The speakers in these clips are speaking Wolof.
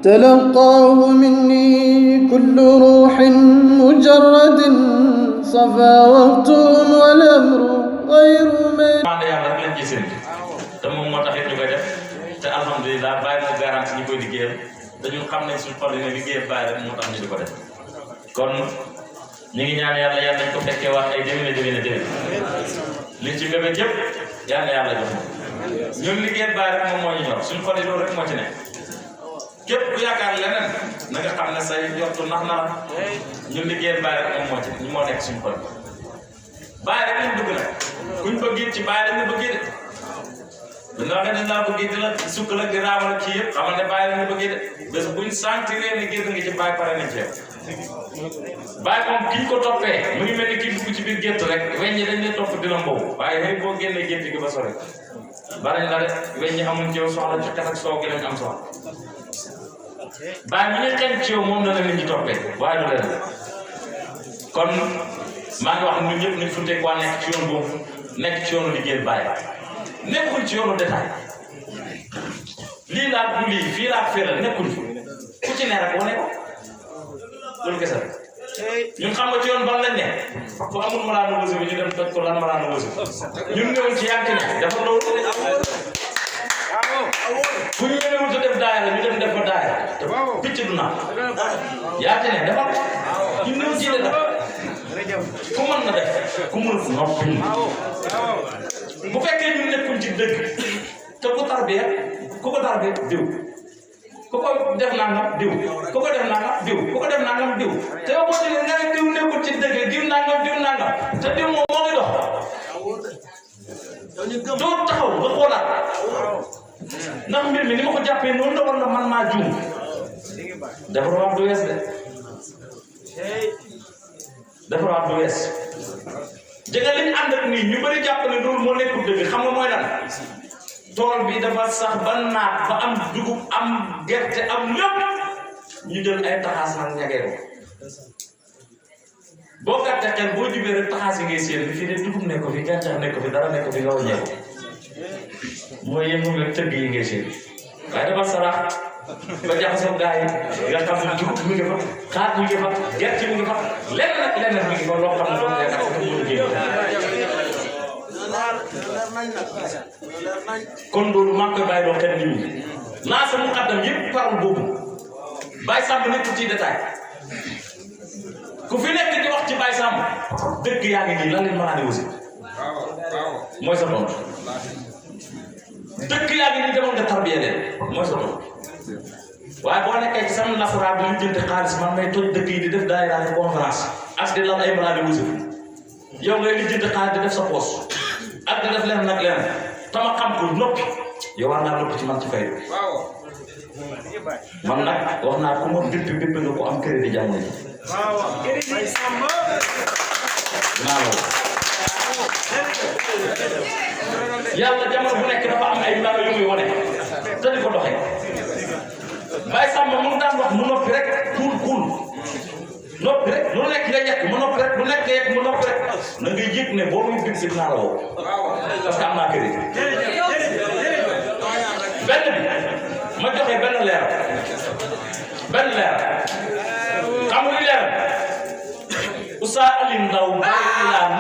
تلقاه مني كل روح مجرد صفا وقت والأمر غير من te moom moo tax it ñu koy def te alhamdulilah bàyyi na garanti ñu koy liggéeyal te ñun xam nañ suñu xol yi ne liggéeyal bàyyi rek moo tax ñu di ko def kon ñu ngi ñaan yàlla yàlla nañ ko fekkee wax ay déwéne liñ ci bébé yëpp yàlla yàlla jox ñun liggéeyal bàyyi rek moom moo ñu ñor suñu xol yi loolu rek moo ci ne képp ku yaakaar leneen na nga xam ne say jortu nax na la ñun liggéeyal bàyyi rek moom moo ci ñu moo nekk suñu xol bàyyi rek lañ bëgg nag kuñ bëgg ci bàyyi lañ bëgg de bu nga waxee dañ laa bëggee di la sukk la di raamal kii yëpp xamal ne bàyyi la ñu bëggee de bés buñ sentiree ne génn nga ci bàyyi pare nañ ci yow bàyyi moom ki ñu ko toppee mu ngi mel ni kii dugg ci biir gétt rek weñ ñi dañ lay topp di la mboobu waaye xëy boo génnee gétt gi ba sore barañ la de weñ ñi amuñ ci yow soxla ci xet ak soow gi lañ am soxla bàyyi ñu ne xen ci yow moom la nit ñi toppee waaye du leen kon maa ngi wax ñun ñëpp nañ futteek waa nekk ci yoon boobu nekk ci yoonu liggéey bàyyi nekkul ci yoonu détail lii laa du lii fii laa féeral nekkul ku ci ne rek wane ko loolu kese la ñun xam nga ci yoon ban lañ ne fu amul malaanu wësi bi ñu dem toj ko lan malaanu wësi ñun ñëwoon ci yàgg ne dafa loolu fu ñu ñëwee wut def daayira ñu dem def fa daayira te picc du naaw yaa ci ne dafa ñun ñëw ci la ku mën na def ku mënut noppi bu fekkee ñu nekkul ci dëgg te ku tarbiya ku ko tarbiya diw ku ko def nangam diw ku ko def nangam diw ku ko def nangam diw te yow boo déggee nga ne diw nekkul ci dëgg diw nangam te diw moom moo ngi dox doo taxaw nga xoolaat ndax mbir mi ni ma ko jàppee noonu la war na man maa juum defaraat du wees de defaraat du wees jege liñ ànd ak nii ñu bëri jàpp ne loolu moo nekkul dëgg xam nga mooy lan tool bi dafa sax ba naat ba am dugub am gerte am lépp ñu jël ay taxaas nag ñagee ko boo gàtte xel boo jubee rek taxaas yi ngay séen bi fii de dugub nekk ko fi gerte nekk ko fi dara nekk ko fi nga wàññeeku mooy yëngu nga tëgg yi ngay séen waaye dafa sarax ba jaxasoo gaa yi nga xam ne dugub mi ngi fa xaar mi ngi fa gerte mi ngi fa lenn nag leneen mi ngi fa loo xam ne doon lekk ak mën a génn kon loolu maa ngi koy bàyyi loo xel nit ñi naa sa muqaddam yëpp parole boobu Baye Samb nekk ci détail ku fi nekk di wax ci Baye Samb dëgg yaa ngi nii lan leen mën a aussi mooy sa tontu dëgg yaa ngi nii demoon nga tarbiya leen mooy sa tontu waaye boo nekkee ci sama nasaraan bi ñu jënd xaalis man may toj dëkk yi di def daayira ak conférence ak di lan ay malade wusif yow ngay li jënd xaalis di def sa poos ak di def leen nag leen tama xam ko noppi yow war naa noppi ci man ci fay man nag wax naa ku ma bépp nga ko am crédit jamono ji dinaa loolu yàlla jamono bu nekk dafa am ay mbaa yu muy wane te di ko doxee Baye Samba mu daan wax mu noppi rek kuul noppi rek lu nekk nga yegg mu noppi rek lu nekk nga yegg mu noppi rek na nga yëg ne boo muy big si dinaa la woo parce que am naa crédit benn bi ma joxe benn leer xam nga li leer Oustaz Alioune Ndao bàyyi laan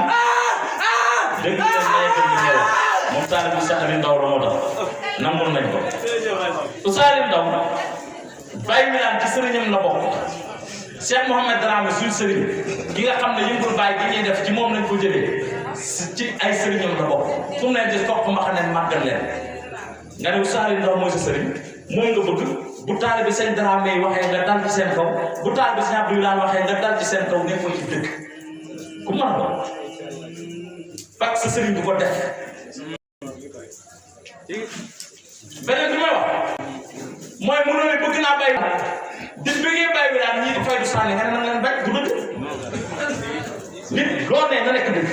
dégg nga nekk ni ñëw moom taalibu Oustaz Alioune Ndao la moo tax nangul nañ ko Oustaz Alioune Ndao bàyyi laan ci sëriñam la bokk Cheikh Mouhamed Dramé suñu sëriñ ki nga xam ne yëngul bàyyi gi ñuy def ci moom lañ ko jëlee ci ay sëriñam la bokk fu mu leen di topp ma xam ne màggal leen nga ne Oustaz Alioune Ndao mooy sa sëriñ moom nga bëgg bu taalibe seen Dramé yi waxee nga dal ci seen kaw bu taalibe seen Abdoulaye waxee nga dal ci seen kaw nekkoo ci dëkk ku mën a doon parce que sëriñ bu ko def beneen bi may wax mooy mënoo ne bëgg naa bay di bëggee bay bi daal ñii di fay du sànni nga ne nan leen bay du dëgg nit loo ne na nekk dëgg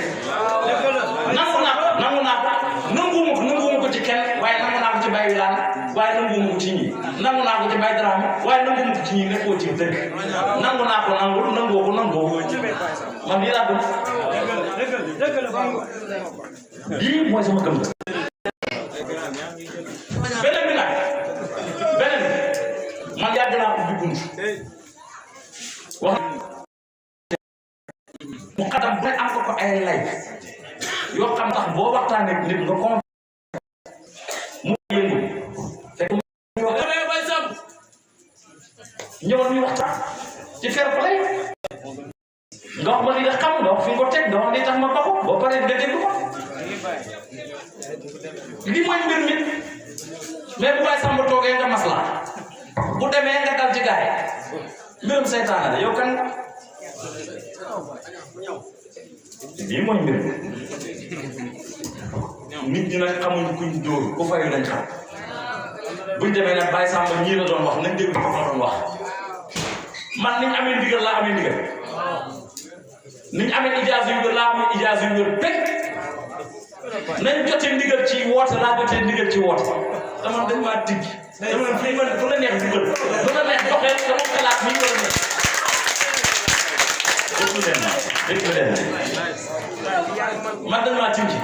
nanguwuma ko ci kenn waaye nangu naa ko ci bay bi daal waaye nanguwuma ko ci ñi nangu naa ko ci bay Dramé waaye nanguwuma ko ci ñi nekkoo ci dëgg nangu naa ko nangoo ko man lii laa gëm lii mooy sama gëm beneen bi man yàgg naa ko bunt wax mu xatam bu ne am ko ay lay yoo xam tax boo waxtaanee nit nga ko mu yëngu fekk mu wax bay sam ñëwoon ñu waxtaan ci fair play nga wax ma li nga xam nga wax fi nga ko teg nga wax li tax ma baxu boo paree nga déglu ko li mooy mbir mi mais bu Baye Samba toogee nga masla bu demee nga dal ci gaay mbirum seytaane la yow kan lii mooy mbir nit ñi nag xamuñ kuñ dóor ku fayu lañ xam buñ demee nag Baye Samba ñii la doon wax nañ déglu ko ma doon wax man niñ amee ndigal laa amee ndigal niñ amee ijaas yu wér laa amee ijaas yu wér pek nañ jotee ndigal ci woote laa jotee ndigal ci woote dama dañ maa digg dama ne fii man fu la neex dugal lu la neex doxee sama xalaat nii wala neex déglu leen man dañ maa tinki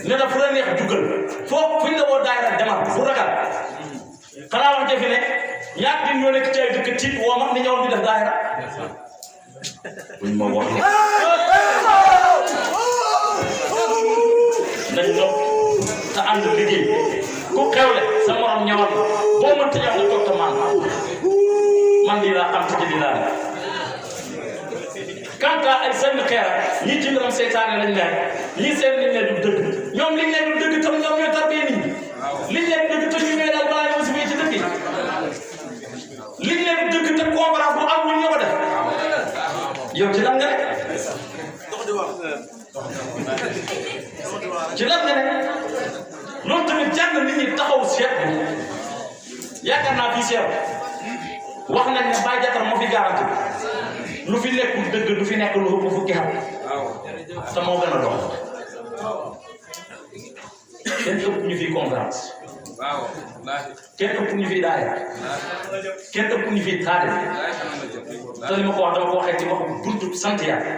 ne la fu la neex dugal foofu fuñ la woo daayira demal bu ragal xanaa wax jafe ne ñaar din ñoo nekk ci ay dëkk tiit woo ma ni ñëwoon di def daayira buñ ma wax nañ toog te ànd liggéey ku xewle sa morom ñëwal boo mënta ñëw nga toog te man lii laa xam te lii laa ne quant à ay seen xeer ñii ci mbiram seytaane lañ ne ñii seen liñ ne du dëgg ñoom liñ ne du dëgg tam ñoom ñooy tarbiyee nit ñi liñ ne du dëgg te ñu ñooy daal balaa ñëw si fii ci dëkk yi liñ ne du dëgg te conférence bu am ñu ñoo ko def yow ci lan nga rek ci lan nga ne loolu tamit jàng nit ñi taxaw seet yaakaar naa fii seet wax nañ ne Baye Diatar moo fi garanti lu fi nekkul dëgg du fi nekk lu ëpp fukki xam te moo gën a dox kenn ëpp ñu fi conférence kenn ëpp ñu fi daaya kenn ëpp ñu fi taade te li ma ko wax dama ko waxee ci waxu buntu sant yàlla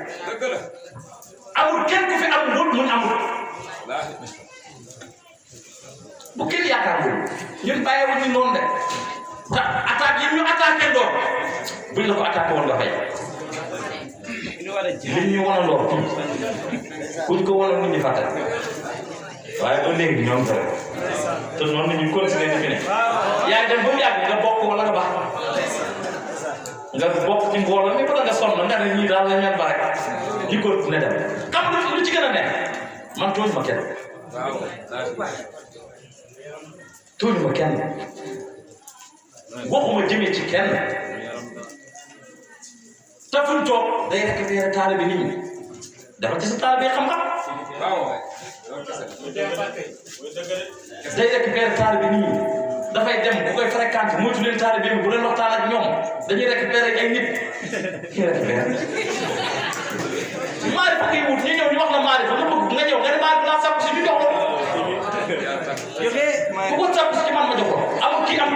amul kenn ku fi am loolu mun amul bu kenn yaakaar loolu ñun bàyyiwuñ ñu noonu de te attaque yi ñu attaqué ndoor buñ la ko attaqué woon nga fay liñ ñu wan a ndoor kuñ ko wanoon nit ñi fàtte waaye ba léegi ñoom dara te noonu la ñuy continuer di fi ne yaa dem ba mu yàgg nga bokk wala nga baax nga bokk ci mbooloo mi nga sonn nga ne ñii daal la ñaan ba rek di continuer dem xam nga lu ci gën a neex man tooñ ma kenn tooñ ma kenn waxuma jëmee ci kenn te fuñ toog day récupérer taalibe nit ñi dafa ci sa taalibe xam-xam day récupérer taalibe nit ñi dafay dem bu koy fréquenter moytu leen taalibe bi bu leen waxtaan ak ñoom dañuy récupérer ay nit ñu récupérer maarifa ngay wut ñu ñëw ñu wax la maarifa nga bëgg nga ñëw nga ne maarifa laa sàkku si ñu jox la bu ko sàkku si ci man ma jox ko amul kii am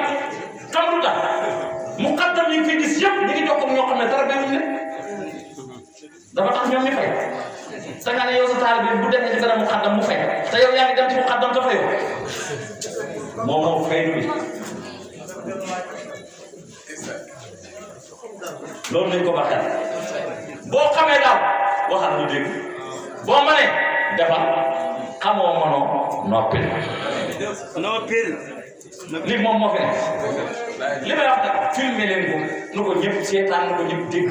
xam lu tax mu xattam yi fi gis yëpp ñu ngi jox ko ñoo xam ne dara béyuñ ne dafa tax ñoom ñu fay te nga ne yow sa taal bi bu demee ci dara mu xaddam mu fay te yow yaa ngi dem ci mu xaddam te fayoo moom moo fay bi loolu nañ ko baxal boo xamee daal waxal ñu dégg boo mënee defal xamoo mënoo noppil lii moom moo fi ne li may wax nag filmé leen ko nu ko ñëpp seetaan nu ko ñëpp dégg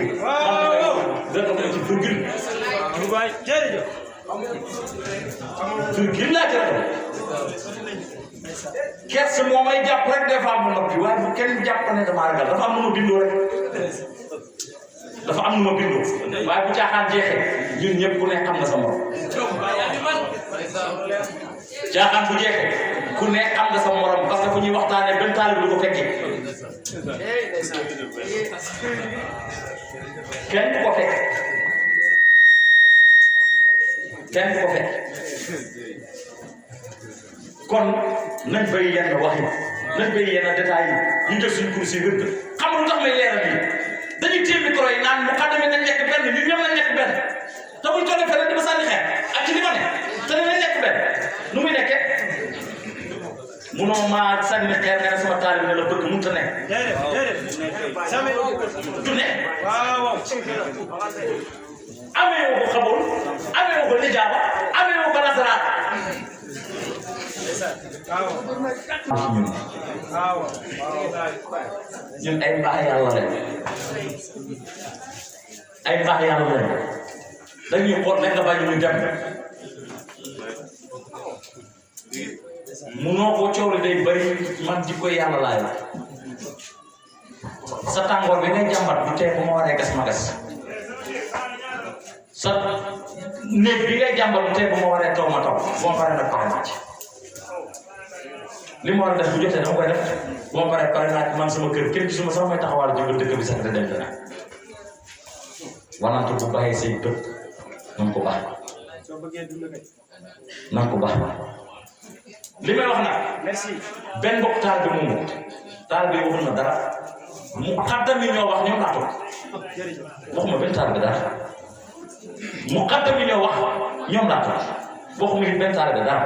dana ko ci virgule virgule laa jël kerse moo may jàpp rek des fois mu noppi waaye bu kenn jàpp ne damaa ragal dafa am nu ma bindoo rek dafa am nu ma bindoo waaye bu caaxaan jeexee ñun ñëpp ku ne xam na sa morom caaxaan bu jeexee ku ne xam nga sa morom parce que fu ñuy waxtaanee benn taalibe du ko fekkee kenn du ko fekk kenn du ko fekk kon nañ bay yenn wax yi nañ bay yenn détails yi ñu jël suñu kursi wér xam nga lu tax may leeral yi dañuy téye micro yi naan mu xaddame nañ nekk benn ñun ñoom nañ nekk benn te buñ ko defee rek di ma sànni xeer ak ci li ma ne te nañ nekk benn nu muy nekkee munoo maa sànni xeer nga ne sama taalibe ne la bëgg mënta nekk du nekk amee woo ko xamul amee woo ko lijaaba amee woo ko nasaraan ñun ay mbaax yàlla lañ ay mbaax yàlla lañ dañuy xool rek nga bañ ñu dem munoo ko coow li day bari man di ko yàlla laay sa tàngoor bi ngay jàmbat bu tee bu ma waree gas ma gas sa néeg bi ngay jàmbat bu tee bu ma waree taw ma taw boo ma paree nag pare naa ci li ma war a def bu jotee dama koy def bu ma paree pare naa ci man sama kër kenn gisuma sax may taxawal jógal dëkk bi sax da dem dana wanante bu bàyyee say bët nan ko baax nan ko baax li may wax nag benn mbokk taal bi moomu taal bi waxul na dara mu xaddam yi ñoo wax ñoom laa toog waxuma benn taal bi dara mu xaddam yi ñoo wax ñoom laa toog waxuma benn taal bi dara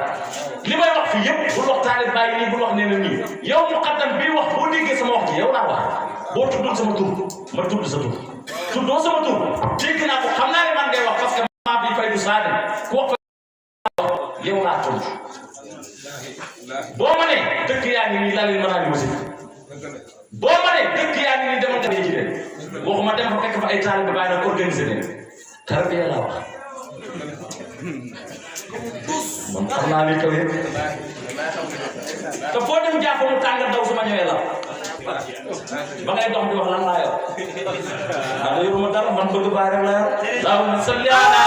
li may wax fii yëpp bul wax taal bàyyi nii bul wax nee na nii yow mu xaddam bii wax boo déggee sama wax ci yow laa wax boo tuddul sama tur ma tudd sa tur tuddoo sama tur dégg naa ko xam naa ne man ngay wax parce que maa bi fay du saadi ku wax yow laa tudd boo ma nee dëkk yaa ngi nii lalil mën naa ni musique boo ma nee dëkk yaa ngi nii demal tamit ci leen waxuma dem fa fekk fa ay taal bi bàyyi nag organiser leen tarbiya laa wax man xam naa li kaw yëpp te foo dem jàpp mu tàng daw su ma ñëwee la ba ngay dox di wax lan laa yor ndax yoruma dara man bëgg bàyyi rek la yor allahumma salli ala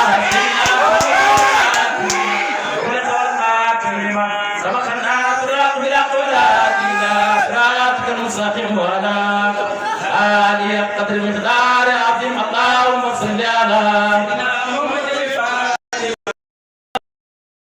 المستقيم ولا آلي قدر مقدار